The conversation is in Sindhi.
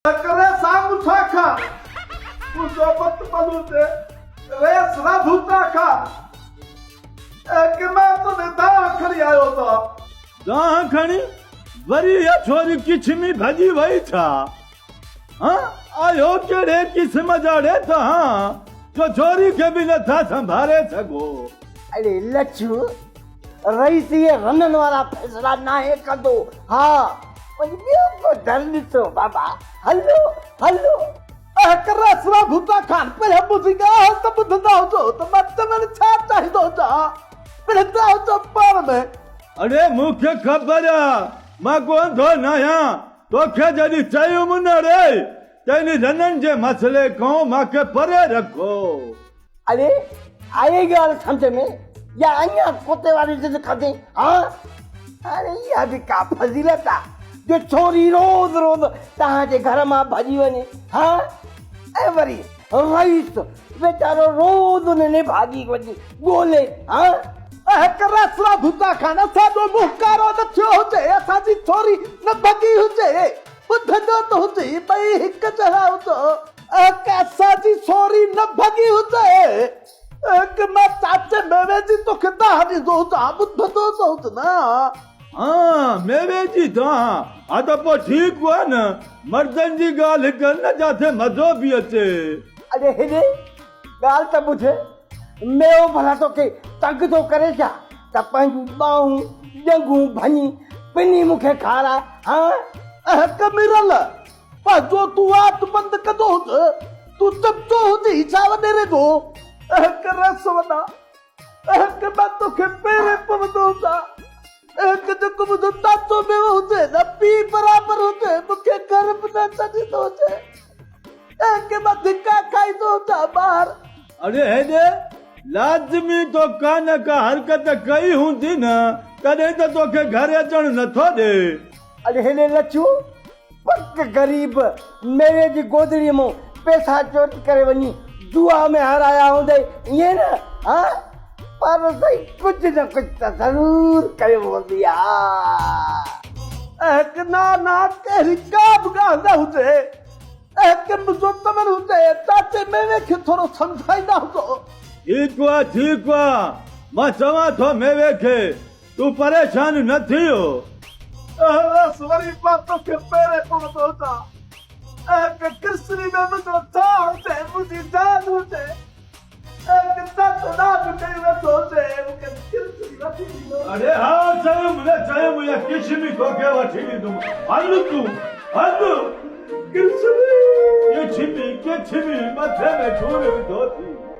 ڪري سانگ ٿا کان، منهنجو بت بلوچي ريس راڌو ٿا کان، اي ڪنان تو ۾ دانهن کڻي آيو ٿا. دانهن کڻي؟ وري اها ڇوري ڪڇمي ڀڄي وئي ڇا؟ هان، آهيو ڪهڙي قسم جا ڙي توهان جو ڇوري کي به نٿا سنڀاري سگهو. اڙي لڇ، رئيس اهي رنن وارا فيصلا ناهي ڪندو. ها، وڃي ٻيو ڪو در ڏسو بابا، هلو هلو. اهڪ ريسرا ڀوتا خان، پهريان منهنجي ڳالهه ته ٻڌندا هجو ته مان چوڻ ڇا چاهيندو هجان، وڙهندا هجو پاڻ ۾. اڙي مون کي خبر آ، مان ڪو انڌو ناهيان، توکي جڏهن چيم نه ڙي ته ان رنن جي مسئلي کان مان کي پري رکو. اڙي آئي ڳالهه سمجهه ۾ يا اڃا ڪتي واري ضد ڪندين ها؟ هاڻي اها به ڪا فضيلت آ جو ڇوري روز روز توهان جي گهر مان ڀڄي وڃي ها؟ ۽ وري رئيس ويچارو روز ان نڀاڳي وڃي ڳولي ها؟ اهڪ رسرا ڀوتا خان اسان جو منهن ڪارو نه ٿيو هجي اسان جي ڇوري نه ڀڳي هجي ٻڌندو ته هجي ٻئي هڪ جهڙا هجو. اک اسان جي سوري نه ڀڳي هجي. اک مان چاچي ميوي جي توکي دانهن ڏيندو هجان، ٻڌندو ته هج نه. ها ميوي جي دانهن، ها ته پوء ٺيڪ آ نه، مردن جي ڳالهه ڪر نه جاٿي مزو به اچي. اڙي هيڏي ڳالهه ته ٻڌ، ميوو ڀلا توکي تنگ ٿو ڪري ڇا ته پنهنجون ٻانهون ڄنگهون ڀڃي پني مون کي کاراء، ها؟ اک ميرل، پنهنجو تون وات بند ڪندو هج، تون چمچو هجين ڇا وڏيري جو؟ اهڪ رس وڏا، اهڪ مان توکي پيرين پوندو هجان، اهڪ جيڪو منهنجو چاچو ميوو هجي نه پيء برابر هجي، مون کي گهر به نه ڇڏيندو هجي، اهڪ مان ڌڪا کائيندو هجان ٻاهر. اڙي هيڏي، لازمي تو ڪا نه ڪا حرڪت ڪئي هوندي نه، تڏهن ته توکي گهر اچڻ نٿو ڏي. اڙي هيڏي لڇو، پڪ غريب ميوي جي گودڙيء مان پئسا چوري ڪري وڃي جوا ۾ هارايا هوندئي، ائين نه؟ ها؟ پر سائين ڪجهه نه ڪجهه ته ضرور ڪيو هوندئي ها. اهڪ نا نا ڪهڙي ڪا به ڳالهه نه هجي. اهڪ منهنجو چوڻ هجي، چاچي ميوي کي ٿورو سمجهائيندا هجو. ٺيڪ آ ٺيڪ آ، مان چوان ٿو ميوي کي تون پريشان نه ٿيء. اهوس وري مان توکي پيرين پوندو هجان. اهڪ ڪرسري ۾ منهنجو ڇا هجي، منهنجي جان هجي. اهڪ چاچو ڏاڍ ڪيون ويٺو هجي، مون کي ڪرسري وٺي ڏيندو. اڙي ها چيم نه چيم اها ڪشمي توکي وٺي ڏيندم. هل تون هل. ڪرسري. ڪشمي ڪشمي مٿي ۾ ٺور وڌو ٿي.